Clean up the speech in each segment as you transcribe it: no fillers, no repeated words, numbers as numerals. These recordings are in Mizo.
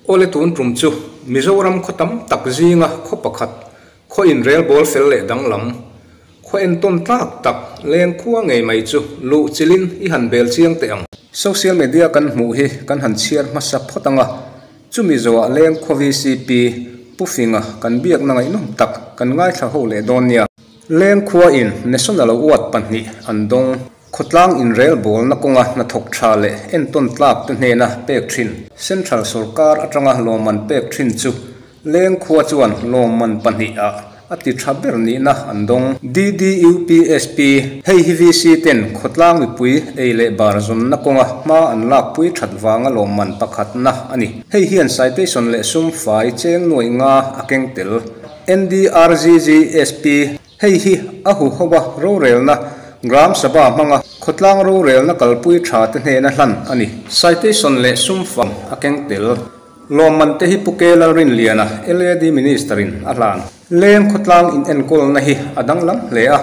Awle tun tum chu Mizoram khaw tam tak zinga khaw pakhat, khaw inrelbawl fel leh danglam, khaw entawn tlak tak leng khua ngei mai chu luh chilhin i han bel chiang teh ang. Social media kan hmuh hi kan han chhiar hmasa phawt ang a, chumi zawhah leng khaw vcp Pu Finga kan biakna ngaihnawm tak kan ngaithla ho leh dawn nia. Leng khuain National Award pahnih an dawng. Khawtlang inrelbawlna kawnga hnathawk tha leh entawn tlak te hnena pek thin Central sawrkar atanga lawmman pek thin chu Leng khua chuan lawmman pahnih ah a ti tha ber nihna an dawng. DDUPSP, Hei hi VC ten khawtlang mipui ei leh bar zawnna kawnga hma an lakpui that vanga lawmman pakhatna a ni. Hei hian citation leh sum fai cheng nuaih nga a keng tel. NDRGGSP, Hei hi a huhoa rorelna Gram Sabha hmanga khawtlang rorelna kalpui tha te hnena hlan a ni. Citation leh sum fang a keng tel. Lawmman te hi Pu K. Lalrinliana, LAD Minister in a hlan. Leng khawtlang inenkawlna hi a danglam hle a,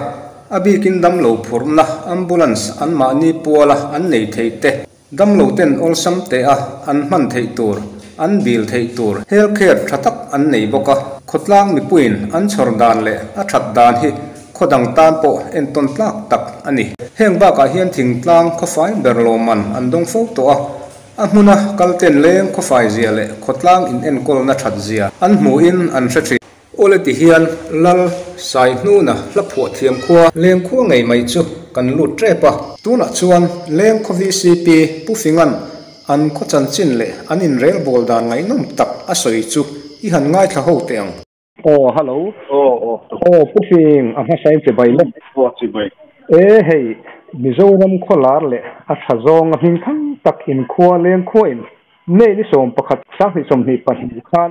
a bikin damlo phurhna ambulance anmahni puala an nei thei te, Damlo ten awlsam teh a an hman theih tur, an dil theih tur health care tha tak an nei bawk a. Khawtlang mipuiin an chhawr dan leh a that dan hi khaw dang tan pawh entawn tlak tak a ni. Heng bakah hian thingtlang khawfai ber lawmman an dawng fo tawh a, a hmuna kal ten leng khawfai zia leh khawtlang inenkawlna that zia an hmuhin an hre thin. Awle ti hian Lal Saihnuna hla phuah thiam khua Lengkhua ngei mai chu kan lut tep a. Tunah chuan Lengkhaw VCP Pu Fingan an khaw chanchin leh an inrelbawl dan ngaihnawm tak a sawi chu i han ngaithla ho teh ang. Aw hello. Aw aw. Aw Pu Fing a hmasa in chibai le. Aw chibai. E hei Mizoram khaw lar leh a tha zawng a hming thang tak inkhua Lengkhua in May ni 11 2022 khan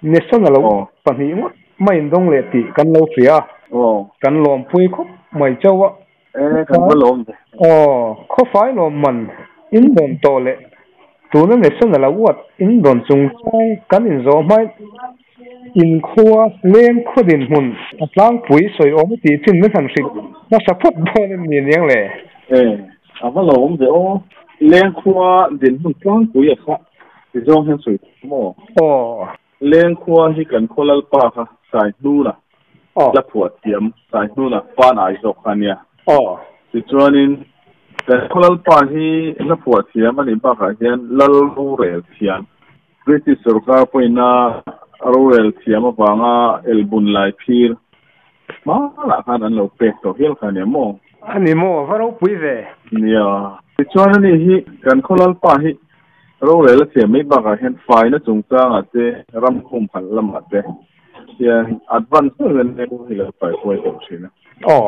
National lo pahnih ngawt mai indawng leh tih kan lo hria a, kan lawmpui khawp mai chauh a. E, kan va lawm ve. Aw, khawfai lawmman indawn tawh leh tuna National Award indawn chungchang kan inzawh hmain inkhua leng khaw dinhmun a tlangpui sawi awm tih chin min han hrilh hmasa phawt dawn em ni niang le? E, a va lawm ve aw. Leng khua dinhmun tlangpui a kha Ti zawng hian sawi thei maw? Aw. Leng khua hi kan khaw lalpa kha Saihnuna la phuah thiam, Saihnuna pa nai zawk kha ania. Aw. Tichuanin kan khaw lalpa hi la phuah thiam a nih bakah hian lal rorel thiam, British sorkar pawhina rorel thiam avanga elbun lai phir hmalah khan an lo pek tawh hial kha ania maw? A ni maw? Va ropui ve. Nia. Tichuan ani hi kan khaw lalpa hi Rorel a thiam mai bakah hian faina chungchangah te, ram khumhal lamah te hian advance deuh hian leng hi lo fai huai deuh thin a. Aw.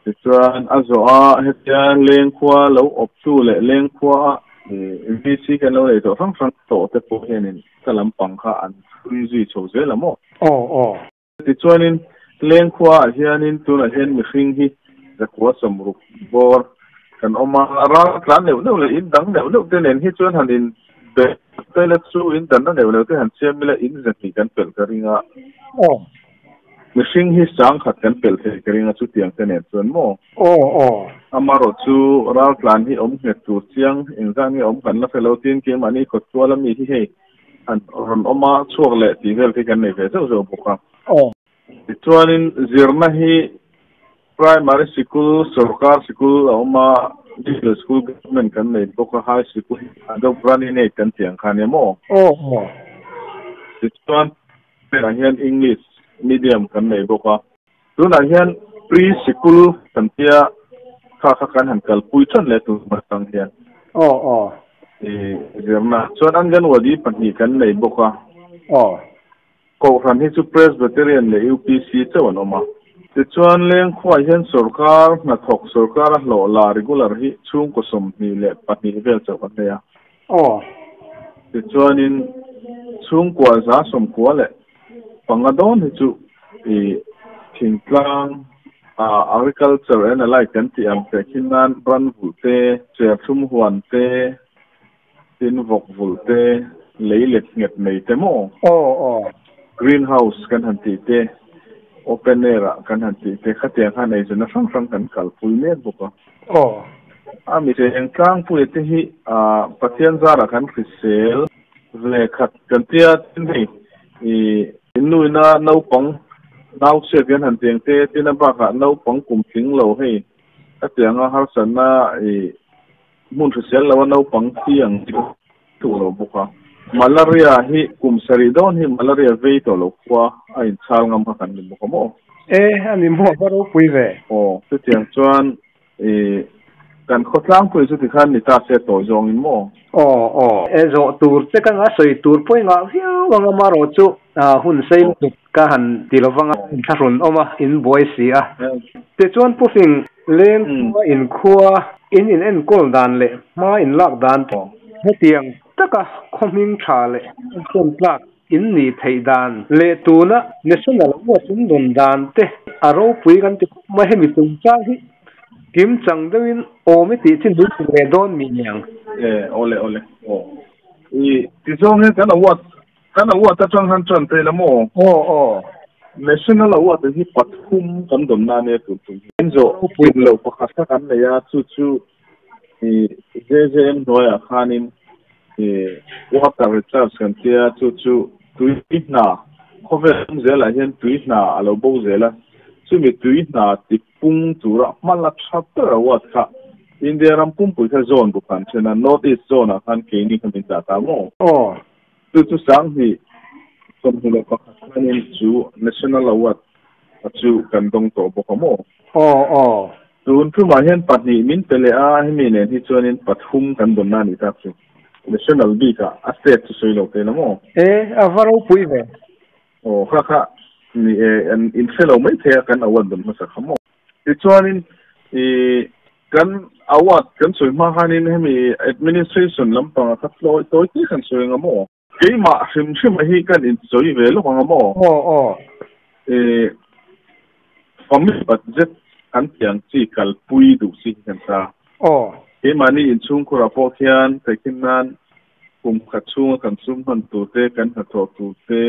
Tichuan a zawh a, hetia lengkhua lo awptu leh lengkhua a VC kan lo nei tawh hrang hrang tawh te pawh hianin ka lampang kha an hlui zui chho zel a maw? Aw aw. Tichuanin, Lengkhua ah hianin tunah hian mihring hi zakua 60 bawr kan awm a, ral tlan neuh neuh leh in dang neuh neuh te nen hi chuan han in be ta ila chu in danna neuh neuh te han siam ila in 200 kan pelh ka ring a. Aw. Mihring hi 10,000 kan pelh thei ka ring a chutiang te nen chuan maw? Aw aw. Amarawh chu ral tlan hi awm nghet tur chiang engzat nge awm kan la hre lo tin keimahni khawttuala mi hi hei An rawn awm a, chhuak leh tih vel khi kan nei ve zeuh zeuh bawk a. Aw. Tichuanin zirna hi primary sikul, sorkar sikul a awm a, middle school government kan nei bawk a, high sikul hi a deuh running aid kan tih ang kha ania maw? Aw aw. Tichuan tunah hian English medium kan nei bawk a. Tunah hian pre sikul kan tia kha kha kan han kalpui tan leh tur atang hian. Aw aw. I zirna chuan Anganwadi pahnih kan nei bawk a. Aw. Kohhran hi chu Presbyterian leh UPC chauh an awm a. Tichuan Lengkhuaah hian sorkar hnathawk sorkara hlawh la regular hi chhungkaw 22 vel chauh kan nei a. Aw. Tichuanin chhungkua 95 dawn hi chu i thingtlang ah agriculture and alike kan tih ang teh khin nan ran vulh te, serthlum huan te, tin vawk vulh te, lei let nghet nei te maw? Aw aw. Green house kan han tih te, open air ah kan han tih te khatiang khan eizawnna hrang hrang kan kalpui mek bawk a. Aw. A mi cheng tlangpuia te hi Pathian zarah kan hrisel. Ve khat kan tia tin hei i innuina naupang nau chhiat kan han tiang te tin a bakah naupang kum tling lo hei ka tianga harsatna i hmun hrisel lo a naupang thi ang chi duh lo bawk a. Malaria hi kum sarih dawn hi malaria vei tawh lo khua a inchhal ngam kha kan ni bawk a maw? E, a ni maw? Va ropui ve. Aw, chutiang chuan I kan khawtlangpui chu tikhan ni ta se tawi zawngin maw? Aw aw. E zawh tur che ka nga sawi tur pawh i ngah viau ang a marawh chu hun sei lutuk ka han ti lo vang a, inthlahrun awm a, in buai si a. Tichuan Pu Fing leng khua in khua in in enkawl dan leh hma in lak dan te hetiang taka khaw hming tha leh enkawn tlak in nih theih dan leh tuna National Award in dawn dan te a ropui kan ti khawp mai. Hemi chungchang hi kim chang deuhin awm i tih chi nui tur leh dawn mi niang. E, awle awle aw. I ti zawng hian kan award kan award atang han tan phei la maw? Aw aw. National Award hi pathum kan dawn na ania tun tum hi. In zawh pui lo pakhat kha kan nei a, chu chu i JJM hnuaiah khanin i water recharge kan tia chu chu tui hna khawvel awm zelah hian tui hna a lo bo zel a, chumi tui hna ti pung tura hma la tha ber award kha India ram pumpui kha zone ruk an then a, North East zone ah khan keini kha min dah ta maw? Aw. Chu chu 2021 khanin chu National Award a chu kan dawng tawh bawk a maw? Aw aw. Tun tumah hian pahnih min pe leh a, hemi nen hi chuanin pathum kan dawnna a nih tak chu. National bikah a state chu sawi lo thei la maw? E, a va ropui ve. Aw, kha kha ni e, an inhre lo mai thei a, kan award dawn hmasa kha maw? Tichuanin i kan award kan sawi hma khanin hemi administration lampanga kha tlawi tawi te kan sawi anga maw? Keimah hrim hrima hi kan insawi ve lawk ang a maw? Aw aw. I family budget kan tih ang chi kalpui duh chi hi kan sa. Aw. Keimahni inchhungkhurah pawh khian tehkhin nan kum khat chhunga kan sum hman tur te, kan hnathawh tur te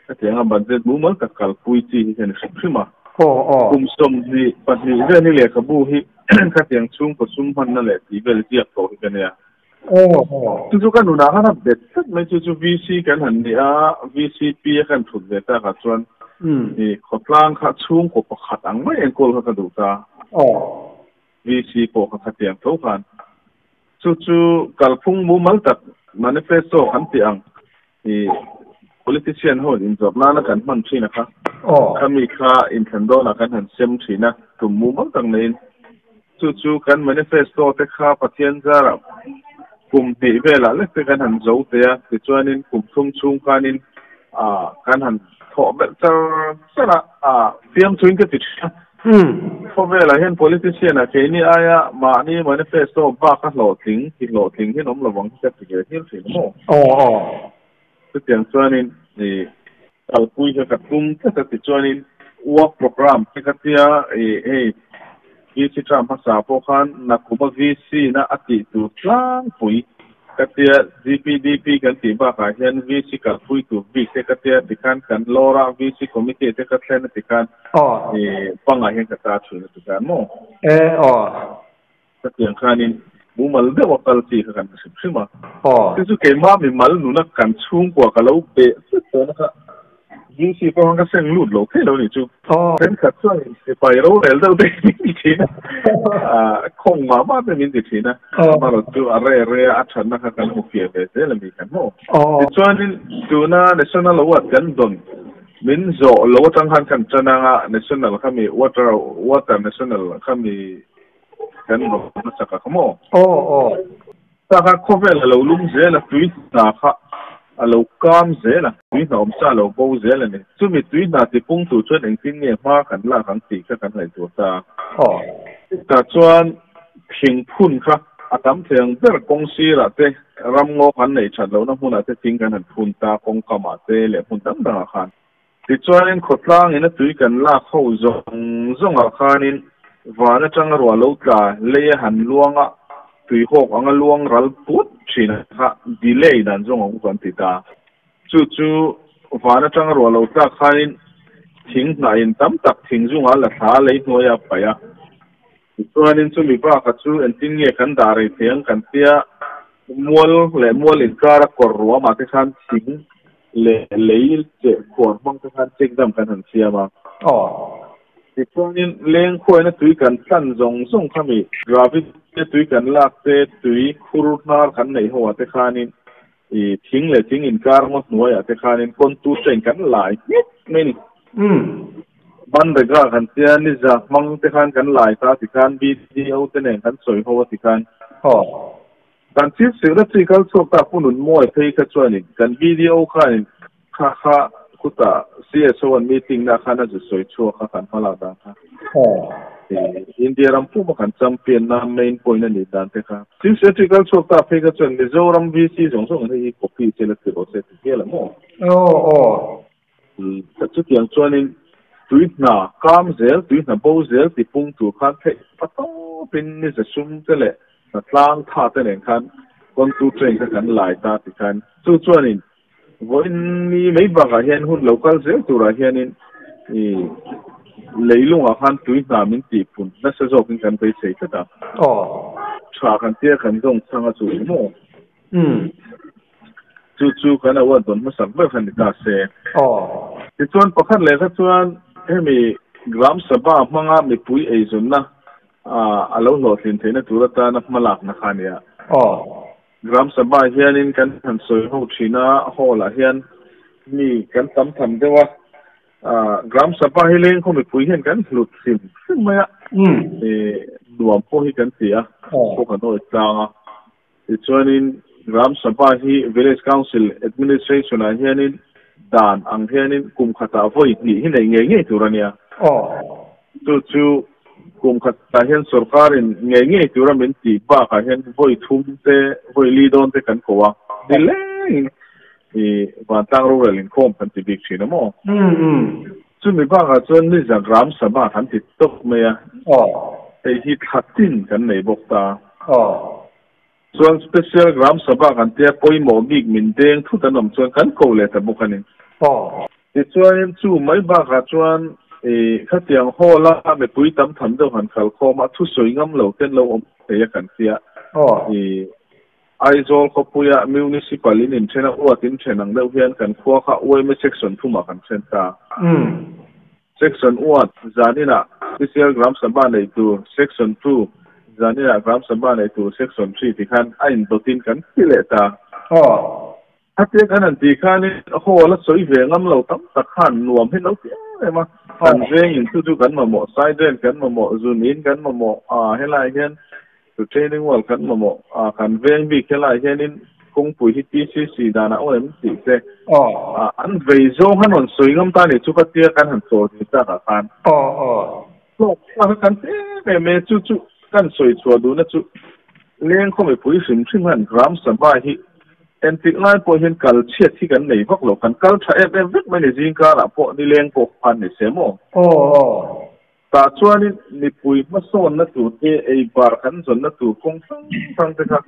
a tih anga budget mumal tak kalpui chi hi kan i hrim hrim a. Aw aw. Kum 22 vel hi lehkhabu hi khatiang chhungkaw sum hmanna leh tih vel ziak tawh hi ka nia. Chu chu ka nunah khan a bet tlat mai chu chu VC kan han ni a, VCP a kan thut ve takah chuan i khawtlang kha chhungkaw pakhat ang mai enkawl kha ka duh ta. VC pawh kha khatiang tho khan. Chu chu kalphung mumal tak manifesto kan tih ang i politician ho inzawrh nana kan hman thin a kha. Khami kha inthlan dawnah kan han sem thin a, tum mumal tak neiin. Chu chu kan manifesto te kha Pathian zarah kum hnih velah lek te kan han zo thei a, tichuanin kum thum chhung khanin kan han thawh belh char char a, fiamthuin ka ti thin a. Khawvelah hian politician ah keini aia mahni manifesto bak a hlawhtling ti hlawhtling hian awm lovang hi ka ti ve hial thin a maw? Chutiang chuanin kalpui kha ka tum tlat a, tichuanin work programme te ka tia i hei VC term hmasa pawh khan nakuma VC na a tih tur tlangpui ka tia GPDP kan tih bakah hian VC kalpui tur bik te ka tia tikhan kan lawr a VC committee te ka thlen a tikhan i pangah hian ka ta thin a tikhan maw? E aw. Chutiang khanin mumal deuh a kal chi kha kan hre hrim hrim a. Chu chu keimah mimal nuna kan chhungkua ka lo beh tlat tawhna kha VC pawh khan ka seng lut lo thei lo ni chu. Thenkhat chuan sipai rorel deuh te min ti thin a, khawng mah mah te min ti thin a. Amaherawh chu a re re a a thatna kha kan hmu fiah ve zel a mi khan maw. Tichuanin tuna National Award kan dawn min zawh lo atang khan kan tan anga National khami Water Water National khami Kan rawn hmasak a kha maw? Aw aw. Ta kha khawvel a lo lum zel a, tui hna kha a lo kam zel a, tui hna awm sa a lo bo zel a ni. Chumi tui hna tipung tur chuan engtin nge hma kan lak ang tih kha kan ngaihtuah ta. Aw. Tah chuan thing phun kha a tam thei ang ber kawng sirah te, ramngaw kan neih that lohna hmunah te thing kan han phun ta, kawng kamah te leh hmun dang dangah khan. Tichuanin khawtlangin a tui kan lak ho zawng zawngah khanin van atanga ruah lo tla lei a han luang a, tui hawk anga luang ral put thin kha delay dan zawng ang kan ti ta. Chu chu van atanga ruah lo tlak khanin thing hnah in tam tak thing zungah la thla lei hnuaia paih a. Tichuanin chumi baka chu engtin nge kan dah rei thei ang kan tia. Mual leh mual inkara kawr ruamah te khan thing leh lei cheh khuar hmang te khan check dam kan han siam a. Tichuanin lengkhuaina tui kan tlan zawng zawng kha mi gravity te tui kan lak te tui khur hnar kan neih ho ah te khanin i thing leh thing inkar ngaw hnuaiah te khanin contour train kan lai nghet mai a ni. Banrega kan tia niza hmang te khan kan lai ta tikhan BDO te nen kan sawi ho a tikhan. Kan Chief Secretary kal chhuak ta Pu Nunmawi phei kha chuanin kan BDO khanin kha kha khutah CSO an meeting na khan a zu sawi chhuak a kan hmalak dan kha. India ram puma kan champion na main point a nih dan te kha. Chief Secretary kal chhuak ta phei kha chuan Mizoram VC zawng zawng an hei hi copy che la ti rawh se ti hial a maw? Chutiang chuanin tui hna kam zel, tui hna bo zel ti pung tur khan theih pa tawpin ni ze sum te leh hna tlang tha te nen khan contour train kha kan lai ta ti khan chu chuanin vawiin ni mai bakah hian hun lo kal zel turah hianin i leilungah khan tui hna min tih pun nasa zawkin kan beisei tlat a. Tha kan tia kan zawng chhang a chu maw? Chu chu kan award dawn hmasak ber kha ni ta se. Tichuan pakhat leh kha chuan hemi Gram Sabha hmanga mipui eizawnna a lo hlawhtlin theihna tur atana hmalakna kha a nia. Gram Sabha hianin kan han sawi ho thin a, hall ah hian mi kan tam tham deuh a. Gram Sabha hi lengkhaw mipui hian kan hlut hrim hrim mai a. Nuam pawh hi kan ti a, pawh kan awi tlang a. Tichuanin Gram Sabha hi Village Council Administration ah hianin dan ang hianin kum khatah vawi hnih hi neih ngei ngei tur a nia. Chu chu kum khatah hian sorkarin ngei ngei tura min tih bakah hian vawi thum te, vawi li dawn te kan ko a, nilengin i vantlang rorel inkhawm kan ti bik thin a maw? Chumi bakah chuan Miza Gram Sabha kan ti tawp mai a, hei hi thla tin kan nei bawk ta. Chuan Special Gram Sabha kan tia pawimawh bik min deng thut an awm chuan kan ko leh ta bawk a ni. Tichuanin chu mai bakah chuan i khatiang hall a mipui tam tham deuh han kalkhawm a, thusawi ngam lo ten lo awm thei a kan tia i Aizawl khawpuia Municipal in inthen a uat inthen ang deuh hian kan khua kha yma Section thumah kan then ta. Section uat zaninah Special Gram Sabha nei tur, Section 2 zaninah Gram Sabha nei tur, Section 3 ti khan a indawtin kan ti leh ta. Khatia kan han tih khanin hall a sawi ve ngam lo tam tak khan nuam hi lo ti em em a. Kan veng in chu chu kan mamawh, side kan mamawh, zun in kan mamawh, helaiah hian Retaining wall kan mamawh a, kan veng bik helaiah hianin kawngpui hi TCC danah aw em tih te an vei zawng han rawn sawi ngam ta ni chu khatia kan han chawl thei takah khan hlawk thlak a kan ti em em e chu chu kan sawi chhuah duhna chu lengkhaw mipui hrim hrim hian Gram Sabha hi entik lai pawh hian kal chhiat hi kan nei vak lo kan kal tha em em vek mai ni zingkarah pawh nileng pawh khan ni se maw. Tah chuanin mipui hmasawnna tur te, ei bar kan zawnna tur kawng hrang hrang te kha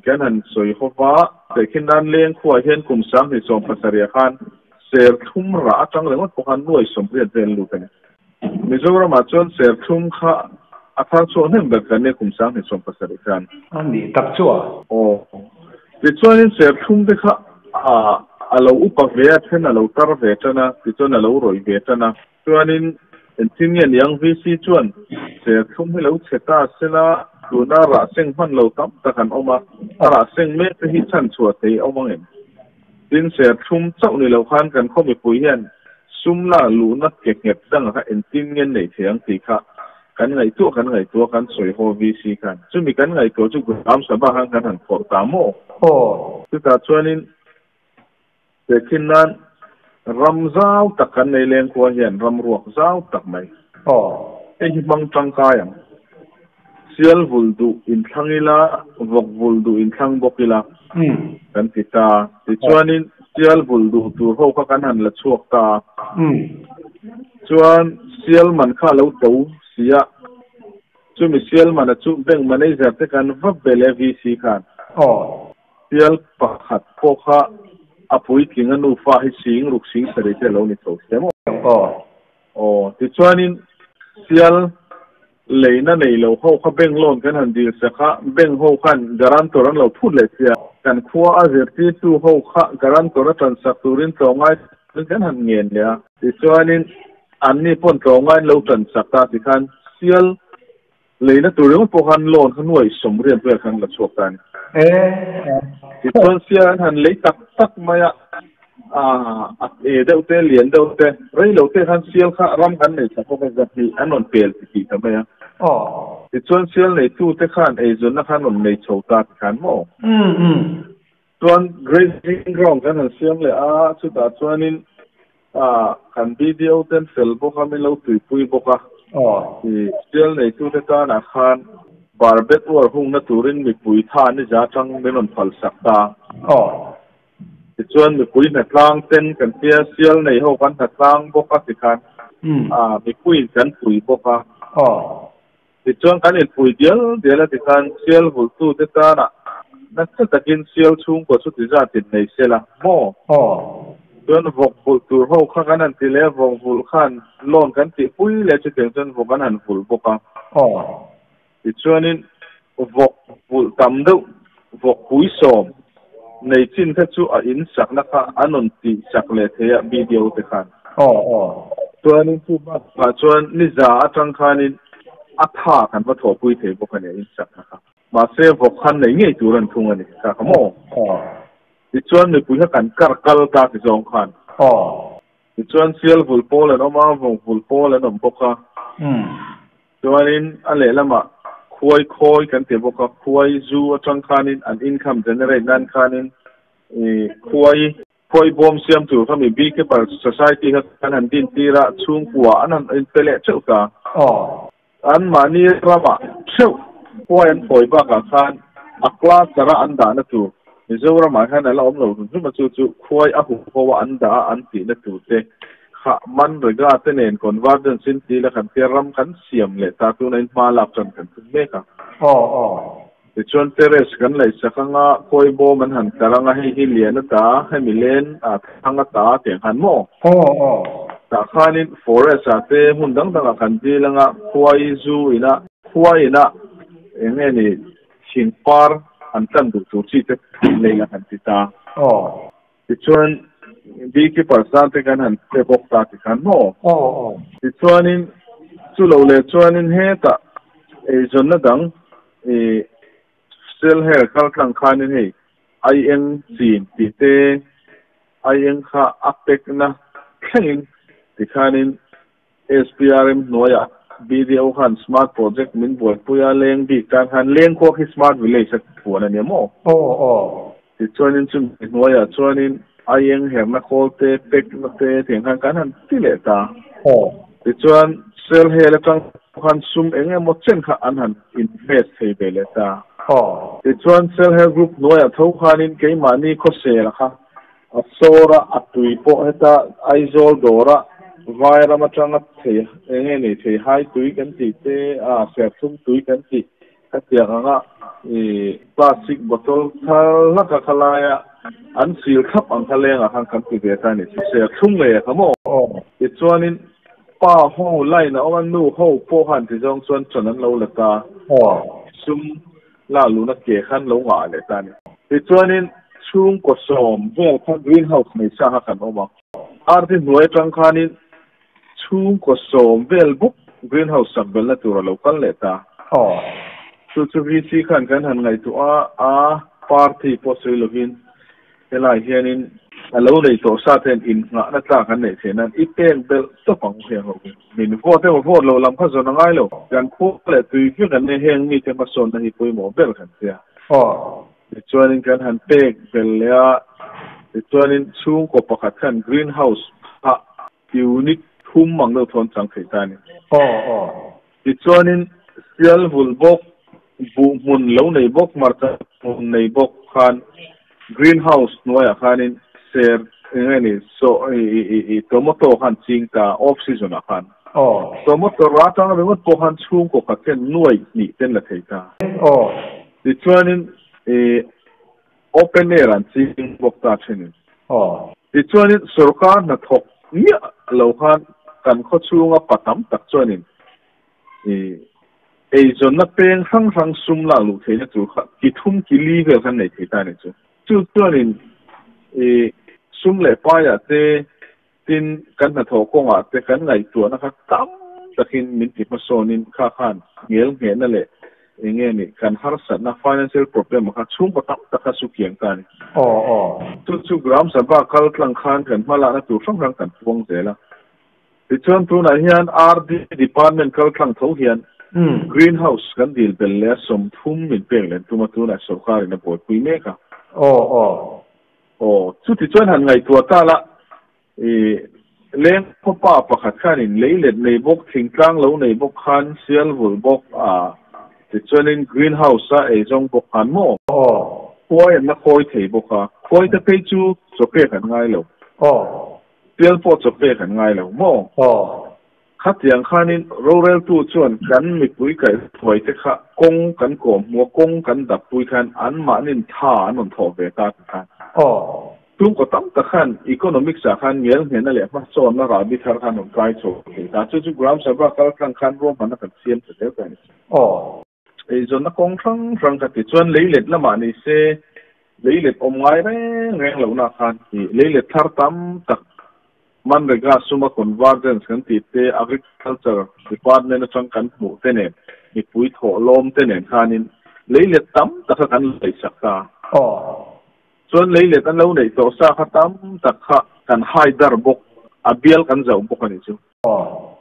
kan han sawi ho va. Tehkhin nan leng khuaah hian kum 2017 khan serthlum rah atang ringawt pawh khan nuai 80 vel lut a ni. Mizoramah chuan serthlum kha a thar chhuak hnem ber kan nia kum 2017 khan. A nih tak chu a. Aw. Tichuanin serthlum te kha a lo upa ve a, then a lo tar ve tan a, tichuan a lo rawih ve tan a. Chuanin engtin nge niang VC chuan serthlum hi lo chhe ta sela tuna rah seng hman lo tam tak an awm a, a rah seng mek te hi chhan chhuah thei a awm ang em? Tin serthlum chauh ni lo khan kan khaw mipui hian sum lak luhna ke nghet dangah kha engtin nge an neih thei ang tih kha kan ngaihtuah kan ngaihtuah kan sawi haw VC khan. Chumi kan ngaihtuah chu Gram Sabha khan kan han phawrh ta maw? Chutah chuanin Tehkhin nan ram zau tak kan nei leng khua hian ram ruak zau tak mai. Hei hi hmang tangkai ang. Sial vul duh inthlang ila, vawk vul duh inthlang bawk ila kan ti ta. Tichuanin sial vul duh tur ho kha kan han la chhuak ta. Chuan sial man kha a lo to si a, chumi sial mana chu bank manager te kan va be leh VC khan. Sial pakhat pawh kha a puitling a nufa hi sing ruk sing sarih te a lo ni tho sia maw? Aw. Tichuanin sial Leina nei lo ho kha bank loan kan han dil sak a, bank ho khan guarantor an lo phut leh sia. Kan khua a zirtirtu ho kha guarantor a tan sak turin tlawmngai turin kan han ngen leh a. Tichuanin anni pawn tlawmngai an lo tan sak ta tikhan sial leina tur ringawt pawh khan loan kha nuaih sawmriat vel khan la chhuak ta a ni. Tichuan sial an han lei tak tak mai a, a e deuh te lian deuh te rei lo te khan sial kha ram kan nei thla bawk a zahnih an rawn pel ti tih ta mai a. Tichuan sial neitu te khan eizawnna khan rawn nei chho ta ti khan maw? Chuan grazing ground kan han siam leh a, chutah chuanin kan BDO ten fel bawk a, min lo tuipui bawk a. Sial neitute tanah khan barbed wire hungna turin mipui tha ni za atang min rawn phalsak ta. Tichuan mipui hnatlang ten kan tia, sial nei ho kan hnatlang bawk a tikhan mipuiin kan pui bawk a. Tichuan kan inpui dial dial a tikhan sial vulhtute tanah nasa takin sial chhungkaw chu ti zat in nei sela maw? Chuan vawk vulh tur ho kha kan han ti leh a, vawk vulh khan loan kan tihpui leh chutiang chuan vawk an han vulh bawk a. Tichuanin vawk vulh tam deuh vawk pui sawm nei chin kha chu a in sakna kha an rawn tih sak leh thei a video te khan. Chuanin chu bakah chuan niza atang khanin a tha kan va thawhpui thei bawk a ni a in sakna kha. Mahse vawk khan nei ngei tur an thung a ni kha kha maw? Tichuan mipui kha kan kar kal ta ti zawng khan. Tichuan sial vul pawl an awm a, vawk vul pawl an awm bawk a. Chuanin a lehlamah khuai khawi kan ti bawk a, khuai zu atang khanin an income generate nan khanin khuai khawi bawm siam tur kha mi Beekeeper Society kha kan han din tir a, chhungkua an han inpe leh theuh ta. An mahni ramah theuh khuai an khawi bakah khan a cluster a an dahna tur Mizoramah hian a la awm lo hrim hrim a, chu chu khuai a huho a an dah a an tihna tur te kha Manrega te nen convergence in tih la kan tia ram kan siam leh ta tuna in hma lak tan kan tum mek a. Tichuan terrace kan laih sak anga khawi bawm an han tlar anga hei hi lian ata hemi len a thang ata tiang khan maw? Tah khanin forest ah te hmun dang dangah kan dil anga khuai zu ina khuai ina eng nge ni thing par an tlan duh tur chi te lei la kan ti ta. Tichuan beekeeper san te kan han pe bawk ta ti khan maw? Tichuanin chu lo leh chuanin hetah eizawnna dang ih cell hair kal tlang khanin hei aieng chin tih te aieng kha a pekna thlengin tikhanin SPRM hnuaiah BDO khan smart project min buaipui a, leng bik tan khan leng khua khi smart village a puan a nia maw? Tichuanin chumi hnuaiah chuanin aieng herna khawl te, pekna te tiang khan kan han ti leh ta. Tichuan cell hel atang khan sum eng emaw chen kha an han invest thei ve leh ta. Tichuan cell hel group hnuaiah tho khanin keimahni khawsel kha A sawr a, a tui pawh heta Aizawl dawra Vairam atanga thei eng nge nei thei hai tui kan tih te a serthlum tui kan tih khatiang anga ih plastic bottle thar hlak a khalaia an sil thlap ang kha lengah khan kan ti ve ta a ni. Serthlum ngei a kha maw? Tichuanin pa ho line a awm a, nu ho pawh khan tizawng chuan chawn an lo la ta. Sum La luna ke khan lo ngah leh ta a ni. Tichuanin chhungkaw sawm vel kha greenhouse nei sa kha kan awm a. Arti hnuai atang khanin chhungkaw sawm vel bawk greenhouse sak belna tur a lo kal leh ta. Chu chu VC khan kan han ngaihtuah a, a party pawh sawi lovin Helai hianin a lo nei tawh sa ten innghahna tlak an neih theih nan i pek belh tawp ang u heng ho hi. Min vote emaw vote loh lam kha zawn a ngai lo. Kan khua leh tui vek an nia heng mite hmasawnna hi pawimawh ber kan tia. Tichuanin kan han pek belh leh a, tichuanin chhungkaw pakhat khan green house kha unit thum ang deuh thawn chang thei ta a ni. Tichuanin sial vulh bawk, buh hmun lo nei bawk, hmarcha hmun nei bawk khan green house hnuaiah khanin ser eng nge ni saw i tomato khan ching ta off season ah khan. Tomato ra tang ringawt pawh khan chhungkaw khat hian nuai hnih ten la thei ta. Tichuanin i open air an ching bawk ta thenin. Tichuanin sorkar hnathawk miah lo khan kan khaw chhunga pa tam tak chuanin i. Eizawnna peng hrang hrang sum lak luh theihna tur kha ki thum ki li vel khan nei thei ta a ni chu. Chu chuanin i sum leh paiah te, tin kan hnathawh kawngah te kan ngaihtuahna kha tam takin min ti hmasawnin kha khan ngel nghehna leh eng nge ni kan harsatna financial problem kha chhungkaw tam tak kha su kiang ta a ni. Aw aw. Chu chu Gram Sabha kal tlang khan kan hmalakna tur hrang hrang kan puang zel a. Tichuan tunah hian RD Department kal tlang tho hian Green House kan dil bel leh a 30 min pek len tum a tunah sorkar in a buaipui mek a. Aw aw. Aw chuti chuan han ngaihtuah ta la i leng khawpa pakhat khanin lei let nei bawk thingtlang lo nei bawk khan sial vulh bawk a tichuanin Green House a eizawng bawk khan maw? Aw. Khuai an la khawi thei bawk a khuai te phei chu chaw pek an ngai lo. Aw. Pial pawh chaw pek an ngai lo maw? Aw. Khatiang khanin roreltu chuan kan mipui kaihhruai te kha kawng kan kawm hmu a, kawng kan dappui khan anmahnin tha an rawn thawh ve ta ti khan. Aw. Chhungkaw tam tak khan economics ah khan ngel nghehna leh hmasawnna rahbi thar khan rawn kai chho thei ta. Chu chu Gram Sabha kal tlang khan ruahmanna kan siam ta zel ta a ni. Aw. Eizawnna kawng hrang hrang ka ti chuan leilet lamah ni se leilet awm ngai reng reng lohna khan i leilet thar tam tak Manrega suma convergence kan tih te Agriculture Department atang kan hmuh te nen mipui thawh lawm te nen khanin leilet tam taka kan leisak ta. Aw. Chuan leilet an lo neih tawh sa kha tam tak kha kan hai dar bawk a bial kan zauh bawk a nih chu. Aw.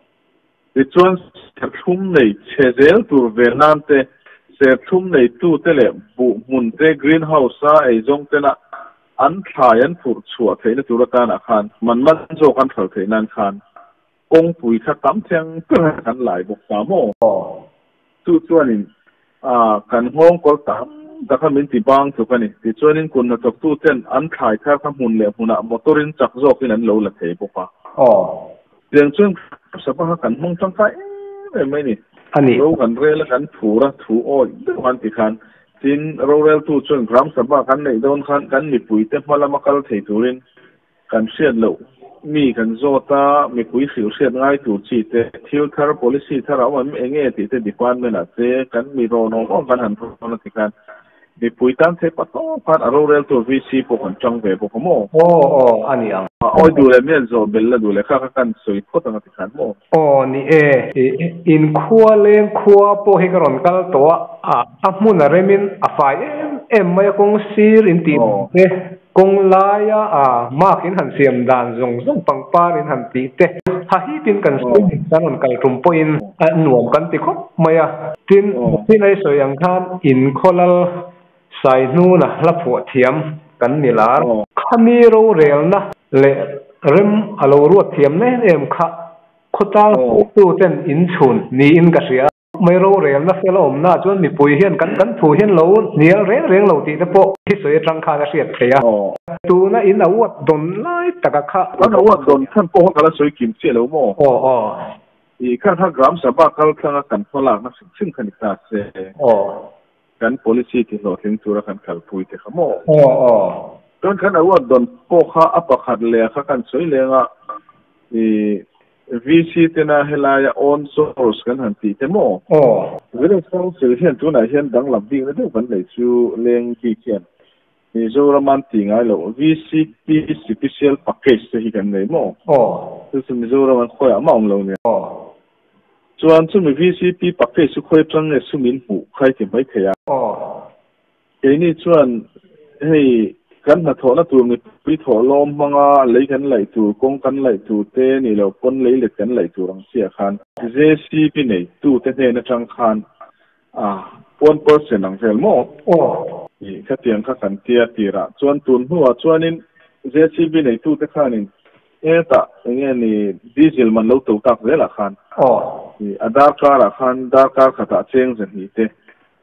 Tichuan serthlum nei chhe zel tur ve nan te, serthlum neitute leh buh hmun te green house a eizawng tena an thlai an phurh chhuah theihna tur atanah khan man man zawk an hralh theih nan khan kawngpui kha tam thiang ber kan lai bawk ta maw? Chu chuanin kan nghawngkawl tam tak kha min ti bang tluk a ni. Tichuanin kun hnathawktuten an thlai thar kha hmun leh hmunah motor-in chak zawkin an lo la thei bawk a. Tiang chuan Sabha kha kan hmang tangkai em em mai ni. A ni. Ro kan rel a, kan phur a, thu awih deuh an ti khan. Tin, roreltu chuan Gram Sabha kan neih dawn khan kan mipuite hma lama kal thei turin Kan hriat loh mi kan zawt a, mipui hrilh hriat ngai tur chi te, thil thar, policy thar a awm em eng nge tih te department ah te kan mi rawn awm awm kan han rawn a ti khan mipui tan thei pa tawp khan a rorel tur VC pawh kan tang ve bawk a maw? Aw aw a ni ang. A awi duh leh mian zawh bel la duh leh kha kha kan sawi phawt ang a ti khan maw? Aw ni e, inkhua leng khua pawh hi ka rawn kal tawh a, a hmun a remin a fai em em mai a kawng sir in tih te Kawng laia a mark in han siam dan zawng zawng pangpar in han tih te ha hipin kan sawi kan rawn kal tum pawhin a nuam kan ti khawp mai a. Tin, Muhsin a i sawi ang khan inkhawlal sai hnuna hla phuah thiam kan ni lar. Khami rorelna leh rem a lo ruat thiam em em kha khawtlang hruaituten inchhun niin ka hria. Mai rorelna fel a awmna ah chuan mipui hian kan kan thu hian lo hnial reng reng lo tih te pawh hi sawi atang khan a hriat theih a. Tuna in a uat dawn lai taka kha. Kan a uat dawn khan pawh kha ka la sawi kim chiah lo maw? Aw aw. I kha kha Gram Sabha kal thlanga kan hmalakna hrim hrim kha ni ta se. Aw. Kan policy ti hlawhtling tura kan kalpui te kha maw? Aw aw. Chuan kan a uat dawn pawh kha a pakhat leh kha kan sawi leng a i VC tena helaia own source kan han tih te maw? Aw. Village Council hian tunah hian danglam bikna deuh kan neih chu leng bik hian Mizoram an tih ngai loh VCP Special Package te hi kan nei maw? Aw. Chu chu Mizoram an khawiah mah awm lo nia. Aw. Chuan chumi VCP package chu khawi atang nge sumin hmuh khai ti mai thei a? Aw. Keini chuan hei kan hnathawhna tur mipui thawh lawm hmanga lei kan laih tur, kawng kan laih tur te nih loh pawn lei let kan laih tur ang chiah khan JCB nei tute hnen atang khan a 1% ang vel maw? Aw. Ih khatiang kha kan tia tirah chuan tun hnuah chuanin JCB nei tute khanin hetah enge ni diesel man lo to tak zelah khan Aw. ih a darkarah khan darkar khatah cheng zahnih te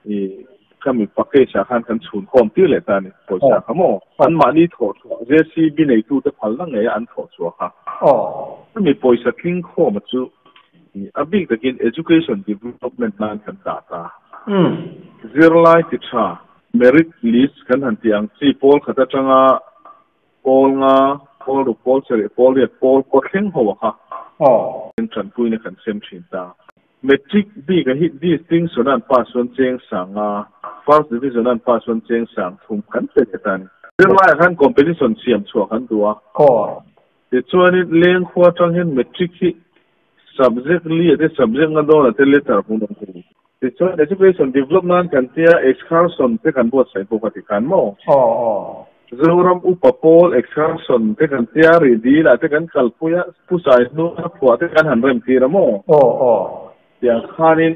I khami package ah khan kan chhun khawm tir leh ta a ni, pawisa kha maw? An mahni thawh chhuah, JCB neitute phalna ngei a an thawh chhuah kha. Chumi pawisa tling khawma chu a bik takin education development nan kan dah ta. Zirlai ti tha, merit list kan han tih ang chi pawl khat atanga pawl nga, pawl ruk, pawl sarih, pawl riat, pawl kaw thleng ho a kha. Tanpuina kan sem thin ta. Matric bik a hi distinction an pass chuan cheng sanga, first division an pass chuan cheng sang thum kan pe leh ta a ni. Zirlaiah khan competition siam chhuah kan duh a. Tichuanin lengkhua atang hian matric hi subject li a te subject nga dawn a te letter hmun awm thei. Tichuan education develop nan kan tia excursion te kan buatsaih bawk a ti khan maw? Zoram upa pawl excursion te kan tia ri dil ah te kan kalpui a, pusai hnu a phuah te kan han rem tir a maw? Tiang khanin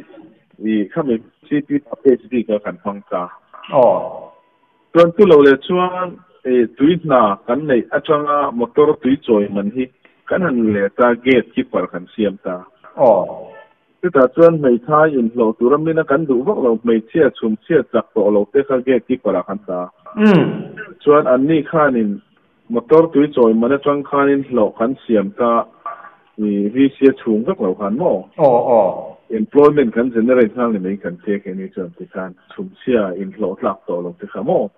i khami CP package bik a kan hmang ta. Chuan chu lo leh chuan tui hna kan neih atanga motor tui chawi man hi kan han let a, gate keeper kan siam ta. Chutah chuan hmeithai inhlawh tura mina kan duh vak lo, hmeichhia chhumchhia chak tawh lo te kha gate keeper ah kan ta. Chuan anni khanin motor tui chawi man atang khanin hlawh kan siam ta i VC a chhung vek lo khan maw? Employment kan generate nghal ni mai kan che keini chuan tikhan chhumchhia inhlawh tlak tawh lo te kha maw?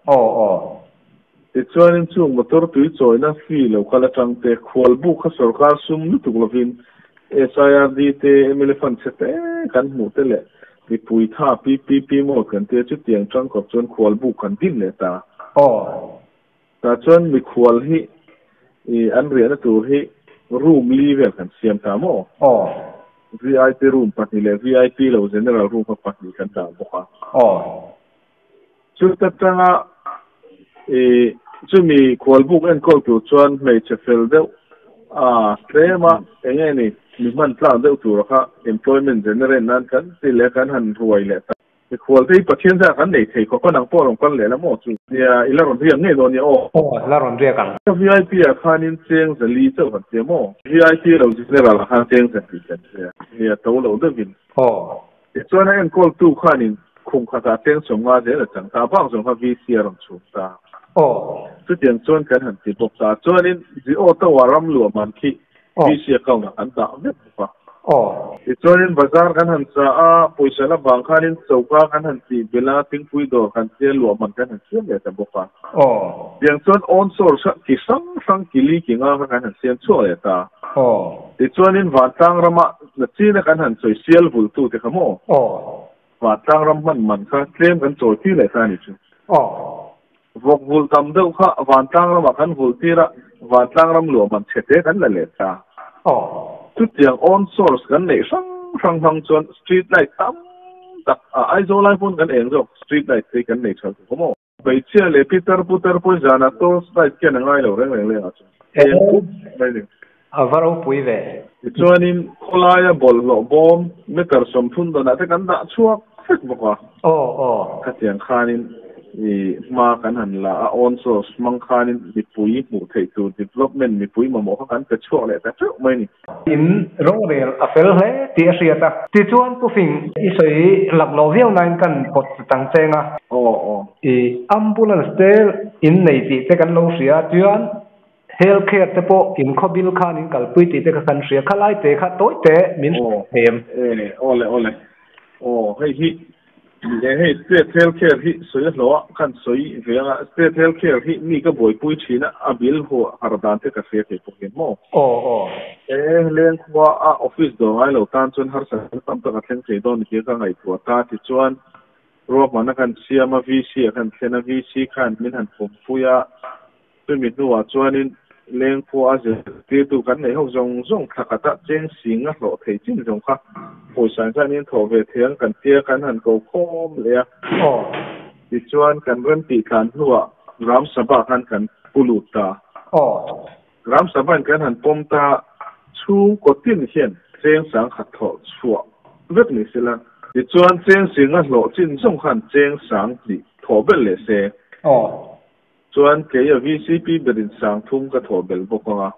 Tichuanin chung motor tui chawina fee lo kal atang te khualbu kha sorkar sum lutuk lovin SIRD te mla fund chhe te kan hmuh te leh mipui tha PPP mode kan tia chutiang tangkawp chuan khualbu kan din leh ta. Tah chuan mikhual hi i an riahna tur hi room li vel kan siam ta maw? VIP room pahnih leh VIP lo general room kha pahnih kan dah bawk a. Chuta tanga i chumi khualbuk enkawl tur chuan hmeichhe fel deuh a tlem a, eng nge ni mi hman tlak deuh tura kha employment generate nan kan ti leh kan han ruai leh ta. Mikhual te hi Pathian zah kan nei thei khawp a, nang pawh a rawn kal leh la maw chu? Nia, i la rawn riak ngei dawn nia aw. Aw, la rawn riak ang. Ka VIP ah khanin cheng zali chauh kan tia maw? VIP lo general ah khan cheng zali kan tia. Nia, to lo deuhin. Aw. Tichuan a enkawltu khanin khum khatah cheng sawmnga zel a chang ta, a bak zawng kha VC a rawn chhum ta. Aw. Chutiang chuan kan han ti bawk ta. Chuanin Jio Tower ram luah man khi VC account ah kan dah vek bawk a. Tichuanin bazar kan han sa a, pawisa la vang khanin choka kan han tih belh a, thingpui dawr kan tia luah man kan han siam leh ta bawk a. Tiang chuan on source kha ki hrang hrang ki li ki nga kha kan han siam chhuak leh ta. Tichuanin vantlang rama na china kan han sawi sial vultu te kha maw? Vantlang ram hman man kha tlem kan chawi tir leh ta a ni chu. Vawk vulh tam deuh kha vantlang ramah kan vulh tir a, vantlang ram luah man chhe te kan la let ta. Chutiang own source kan neih hrang hrang hmang chuan street light tam tak a Aizawl lai pawn kan eng zawk street light te hi kan nei tha zawk maw? Hmeichhia leh pitar putar pawn zanah torch light khian a ngai lo reng reng leng ah chuan eng pup mai ni. A va ropui ve. Tichuanin khawlaia bawlhhlawh bawm meter 30 danah te kan dah chhuak vek bawk a. Khatiang khanin i hma kan han la a, own source hmang khanin mipui hmuh theih tur development mipui mamawh kha kan pe chhuak leh ta teuh mai ni. In rorel a fel hle tih a hriat a. Tichuan Pu Fing i sawi lak loh viau nain kan pawt tang cheng a. I ambulance te in nei tih te kan lo hria a, chuan Health care te pawh in khaw bil khan in kalpui tih te kha kan hria. Kha lai te kha tawi te min hriat thei em? Aw le aw le. Aw hei hi e hei state health care hi sawi a hlawh a khan sawi ve anga state health care hi mi ka buaipui thin a a bil huah har dan te ka hria thei pawh hian maw? Aw aw. E lengkhua a office dawr ngai lo tan chuan harsatna tam tak a thleng thei dawn ni tih ka ngaihtuah ta tichuan ruahmanna khan siam a VC ah khan thlen a VC khan min han pawmpui a Chumi hnuah chuanin lengkhua a zirtirtu kan neih ho zawng zawng thla khatah cheng sing a hlawh thei chin zawng kha pawisa hian in thawh ve thei ang kan tia kan han ko khawm leh a. Tichuan kan rem tih tlan hnuah Ram Sabha khan kan pu lut ta. Ram Sabha in kan han pawm ta chhungkaw tin hian cheng sang khat thawh chhuah vek ni sela. Tichuan cheng sing a hlawh chin zawng khan cheng sang hnih thawh belh leh se. Chuan kei a VCP berin sang thum ka thawh belh bawk ang a.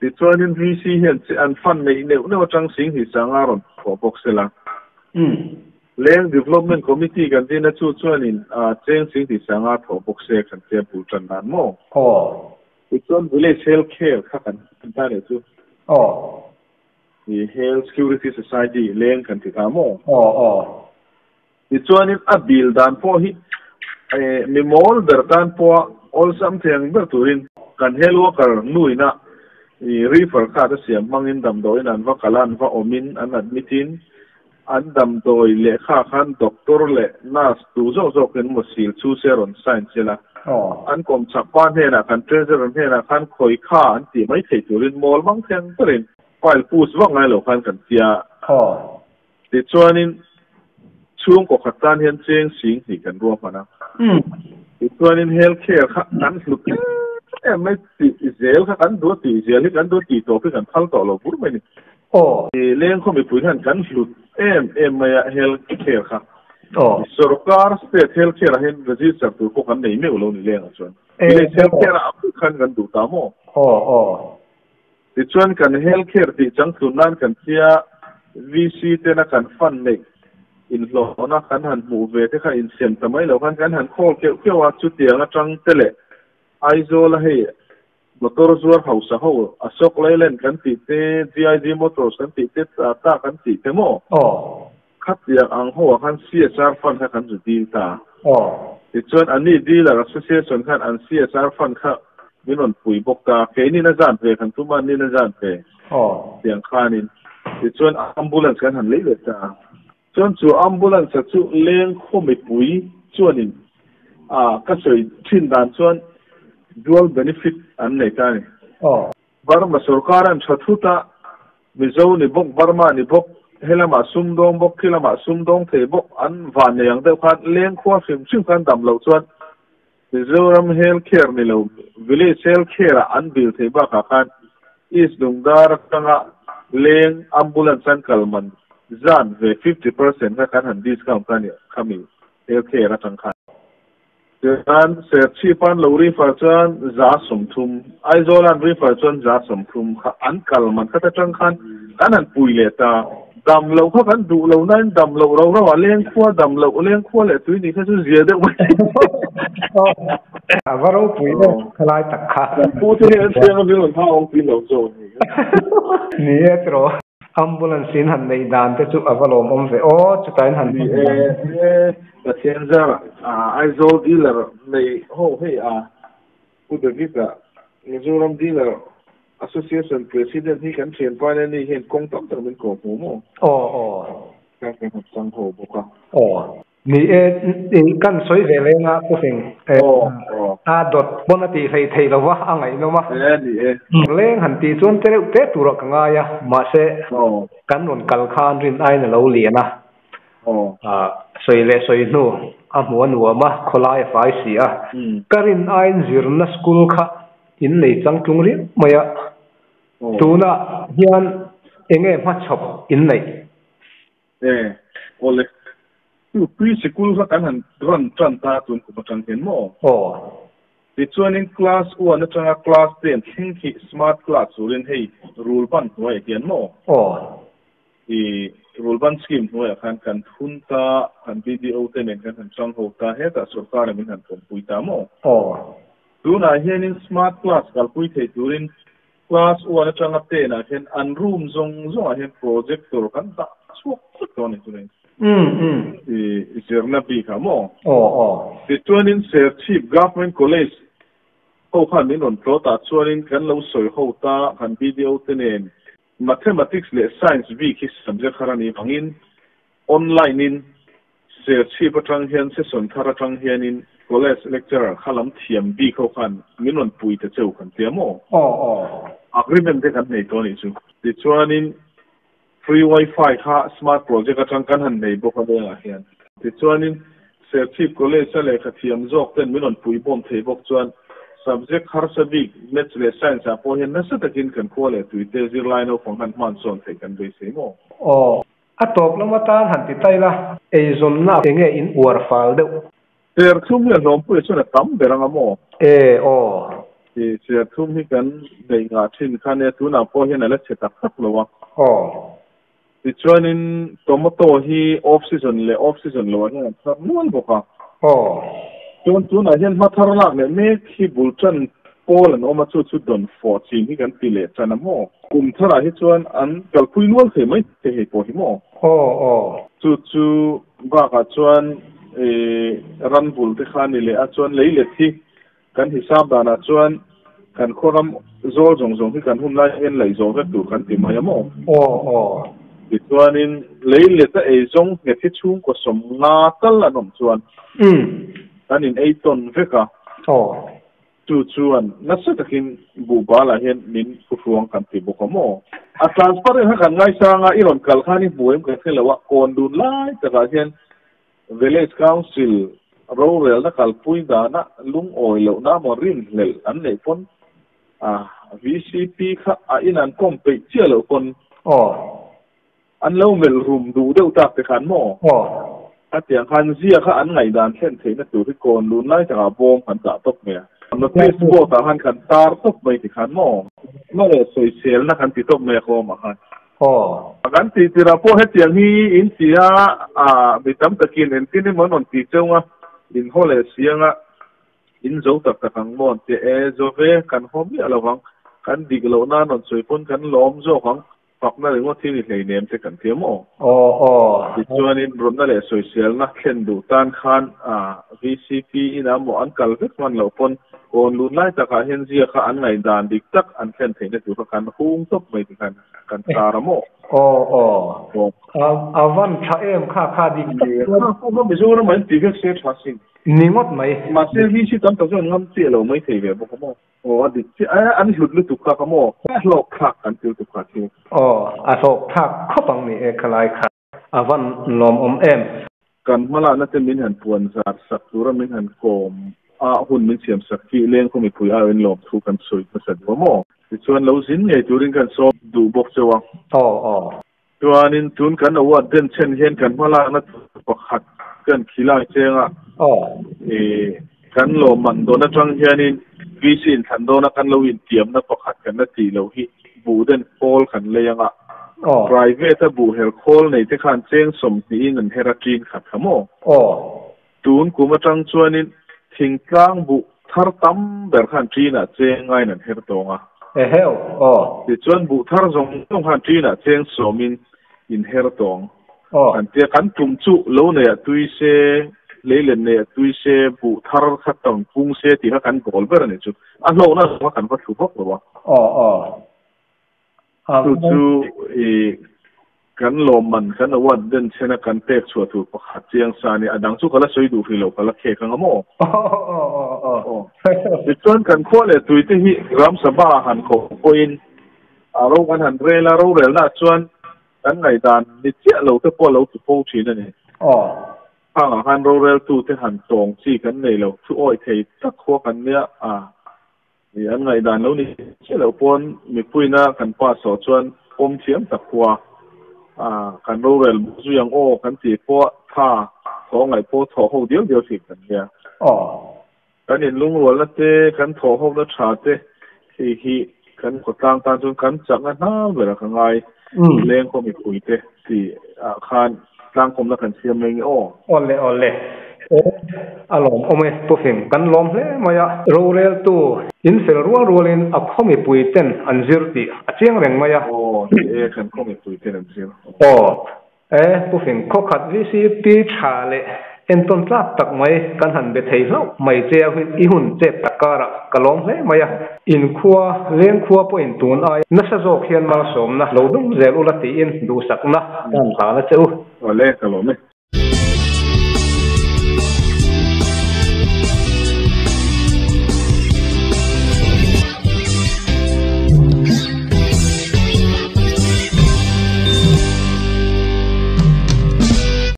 Tichuanin VC hian che an fund neih neuh neuh atang Singhi sanga rawn thawh bawk sela. Leng Development Committee kan dina chu chuanin cheng Singhi sanga thawh bawk se kan tia bul tan nan maw? Tichuan Village Health Care kha kan ta leh chu. Health Security Society leng kan ti ta maw? Tichuanin a bil dan pawh hi mi mawl ber tan pawha awlsam thei ang ber turin kan health worker nuina I refer card a siam hmangin damdawiin an va kal a, an va awmin an admit in an damdawi lehkha khan doctor leh nurse tu zawk zawkin emaw sil chu se rawn sign sela. An kawm chak pa hnenah kan treasurer hnenah khan khawi kha an tih mai thei turin mawl mang theng berin file push vak ngai lo khan kan tia. Tichuanin chhungkaw khat tan hian cheng sing hnih kan ruahman a. Tichuanin health care kha kan hlut em em mai tih zel kha kan duh a tih zel hi kan duh a tih tawp hi kan phal tawh lo bur mai a ni. Lengkhaw mipui khan kan hlut em em mai a health care kha. Sorkar state health care ah hian register tur pawh kan nei meuh lo ni lengah chuan. Village health care ah ang khan kan duh ta maw? Tichuan kan health care tih changtlun nan kan tia VC tena kan fund neih inhlawhna kan han hmuh ve te kha insem ta mai lo khan kan han khawl keuh keuh a, chutiang atang te leh Aizawl a hei motor zuar hausa ho Ashok Leyland kan tih te, GIG Motors kan tih te, Tata kan tih te maw? Khatiang ang ho ah khan CSR fund kha kan zu deal ta. Tichuan anni dealer association khan an CSR fund kha min rawn pui bawk ta. Keinin a zan ve kan tum a, annin a zan ve tiang khanin. Tichuan ambulance kan han lei leh ta. Chuan chu ambulance a chu leng khaw mipui chuanin a ka sawi thin dan chuan dual benefit an nei ta a ni. Burma sorkar an tha thut a, Mizo ni bawk, Burma ni bawk, helamah sumdawng bawk, khilamah sumdawng thei bawk an van nei ang deuh khan lengkhua hrim hrim khan dam loh chuan Mizoram Health Care ni lo Village Health Care ah an bill thei bakah khan East Lungdar atanga leng ambulance an kal man zan ve 50% kha kan han discount kha nia khami Health Care atang khan. Chuan Serchhip-an lo refer chuan 30%, Aizawl-an refer chuan 30% kha an kal man khat atang khan kan han pui leh ta. Dam loh kha kan duh lo nain dam loh ro ro ah lengkhua dam loh, lengkhua leh tui nih kha chu zia deuh mai. A va ropui deuh khalai tak kha. Kan pu te hian an thiang a min rawn hau ang tih lo zawk a ni. Ni e tiraw. Ambulance in han neih dan te chu a va lawmawm ve aw, chutah in han Ni e, e, Pathian zar ah Aizawl dealer nei ho hei a Pu David a Mizoram Dealer Association President hi kan thianpa nen ni hian kawng tam tak min kawh hmu maw? Aw aw. Kan han chang ho bawk a. Aw. Ni e, kan sawi ve leng a Pu Fing. A dawt pawn a tih hlei thei lo va, a ngaihnawm a. Ni e. Leng han tih chuan te reuh te turah ka ngai a, mahse kan rawn kal khan rin aiin a lo lian a. Sawi leh sawi hnu a hmu a nuam a, khawlai a fai si a. Ka rin aiin zirna school kha in nei changtlung riau mai a. Tunah hian enge hmachhawp in neih? E, awle. Chu pre sikul kha kan han run tan ta tun kum atang hian maw? Aw. Tichuanin class one atanga class ten thleng khi smart class turin hei rule ban hnuaiah hian maw? Aw. I rule ban scheme hnuaiah khan kan thun ta, kan BDO te nen kan han chang ho ta, hetah sorkar in min han pawmpui ta maw? Aw. Tunah hianin smart class kalpui thei turin Class one atanga ten ah hian an room zawng zawng ah hian projector kan dah chhuak vek dawn a ni chuan i zirna bik ah maw? Aw aw. Tichuanin Serchhip Government College ho khan min rawn tlawt ah chuanin kan lo sawi ho ta kan BDO te nen Mathematics leh Science bik hi subject har a nih vangin online in Serchhip atang hian session thar atang hianin college lecturer kha lam thiam bik ho khan min rawn pui ta cheu kan tia maw? Aw aw. Agreement te kan nei tawh a nih chu. Tichuanin free wifi kha smart project atang kan han nei bawk a lengah hian. Tichuanin Serchhip college a lehkha thiam zawk ten min rawn pui bawm thei bawk chuan subject harsa bik maths leh science ah pawh hian nasa takin kan khua leh tuite zirlai naupang han hman sawn theih kan beisei maw? Aw. A tawp lam atan han ti tai la, eizawnna enge in uar fal deuh? Serthlum hi a hlawmpuia chuan a tam ber anga maw? E, aw. I serthlum hi kan neih ngah thin kha nia, tunah pawh hian a la chhe tak tak lo a. Aw. Tichuanin tomato hi off season leh off season loah hian an thar nual bawk a. Aw. Chuan tunah hian hma thar lak leh mek hi bul tan pawl an awm a, chu chu dawn fawh chin hi kan ti leh tan a maw? Kum tharah hi chuan an kalpui nual thei mai thei hei pawh hi maw? Aw aw. Chu chu bakah chuan ran bul te kha a ni leh a, chuan lei let hi kan hisap danah chuan Kan khaw ram zawl zawng zawng hi kan hun lai hian laih zawh vek tur kan ti mai a maw? Aw aw. Tichuanin lei let a ei zawng nghet hi chhungkaw 50 tal an awm chuan kan in ei tawn vek a. Aw. Chu chuan nasa takin buhbal ah hian min phuhruang kan ti bawk a maw? A transparent kha kan ngaisang a, i rawn kal khan i hmu em kan hre lo a, kawn dun lai takah hian Village Council rorelna kalpui dana lungawi lohna emaw rinhlelh an neih pawn a VCP kha a in an kawm peih chiah loh pawn Aw. An lo melh rum duh deuh tak te khan maw? Aw. A tiang khan zia kha an ngaihdan thlen theihna tur hi kawn lun lai takah bawm kan dah tawp mai a. Notice board ah khan kan tar tawp mai ti khan maw? Hma leh sawiselna kan ti tawp mai a kawmah khan. Aw. Kan tih tirah pawh hetiang hi in ti a, mi tam takin engtin emaw an rawn ti cheu a, in haw leh siang a, in zo tak tak ang maw an ti e, zo ve, kan haw miah lo vang, kan dik loh nan rawn sawi pawn kan lawm zawk ang, fakna ringawt hi ni hleinem te kan ti a maw? Aw, aw. Tichuanin rawtna leh sawiselna thlen duh tan khan VCP inah maw an kal vek hman loh pawn kawn lut lai takah hian zia kha an ngaihdan dik tak an thlen theihna tur kha kan hung tawp mai ti khan kan tar a maw? Aw, aw. A van tha em kha kha dik tak chuan. Kha kha Mizoram ah in ti vek se tha sin. Ni ngawt mai. Mahse VC tam tak chuan ngam chiah lo mai thei ve bawk a maw? Aw a dik chiah e, an hlut lutuk kha ka maw? A hlawk thlak kan ti lutuk kha thil. Aw, a hlawk thlak khawp ang ni e khalai kha. A van lawmawm em. Kan hmalakna te min han puan zar sak tura min han kawm a hun min siam sak hi lengkhaw mipui aiawhin lawmthu kan sawi hmasa duh a maw? Tichuan lo zin ngei turin kan sawm duh bawk cheu a. Aw aw. Chuanin tun kan award den chhen hian kan hmalakna tur pakhat kan khilai cheng a. Aw. I kan lawmman dawn atang hianin VC inthlan dawna kan lo intiamna pakhat kan la tih loh hi buh den khawl kan lei anga. Aw. Private a buh her khawl nei te khan cheng 20 in an her a ṭin khat kha maw? Aw. Tun kum atang chuanin thingtlang buh thar tam ber khan ṭinah cheng ngaiin an her tawng a. Eheu, aw. Tichuan buh thar zawng zawng khan ṭinah cheng 10 in in her tawng. Aw. An tia kan tum chu lo neiah tui se, leilen neiah tui se, buh thar kha tam pung se tih kha kan goal ber a ni chu. A hlawhna zawng kha kan va thlu vak lo a. Aw, aw. Chu chu i kan lawmman kan award den chhena kan pek chhuah tur pakhat chiang sa a ni. A dang chu ka la sawi duh hrih lo, ka la khek ang a maw? Aw. Tichuan kan khua leh tuite hi Gram Sabha han koh pawhin a ro kan han rel a, rorelnaah chuan kan ngaihdan ni chiah lo te pawh a lo ti fo thin a ni. Aw. Khangah khan roreltute han tawng chi kan nei lo, thu awih thei tak khua kan nia a. Ni an ngaihdan lo ni chiah loh pawn mipuina kan pass tawh chuan pawm thiam tak khua a kan rorel bawk zui ang aw kan tih pawh tha thawh ngaih pawh thawh ho diau diau thin kan nia. Aw. Kan inlungrualna te kan thawh hona tha te hei hi kan khawtlang tan chuan kan chakna hnar berah ka ngai lengkhaw mipui te tih ah khan tlangkawmna kan siam mai nge aw. Awle awle. A lawmawm e, Pu Fing, kan lawm hle mai a. Roreltu in fel rual rualin a khaw mipui ten an zir tih a chiang reng mai a. Aw, ni e, kan khaw mipui ten an zir. Aw, e, Pu Fing, khaw khat VCP tha leh entawn tlak tak mai kan han be thei hlauh mai che a, i hun chep tak karah ka lawm hle mai a. Inkhua, lengkhua pawhin tun aia nasa zawk hian malsawmna lo dum zel ula tiin duhsakna ka han hlan a che u. Awle, ka lawm e.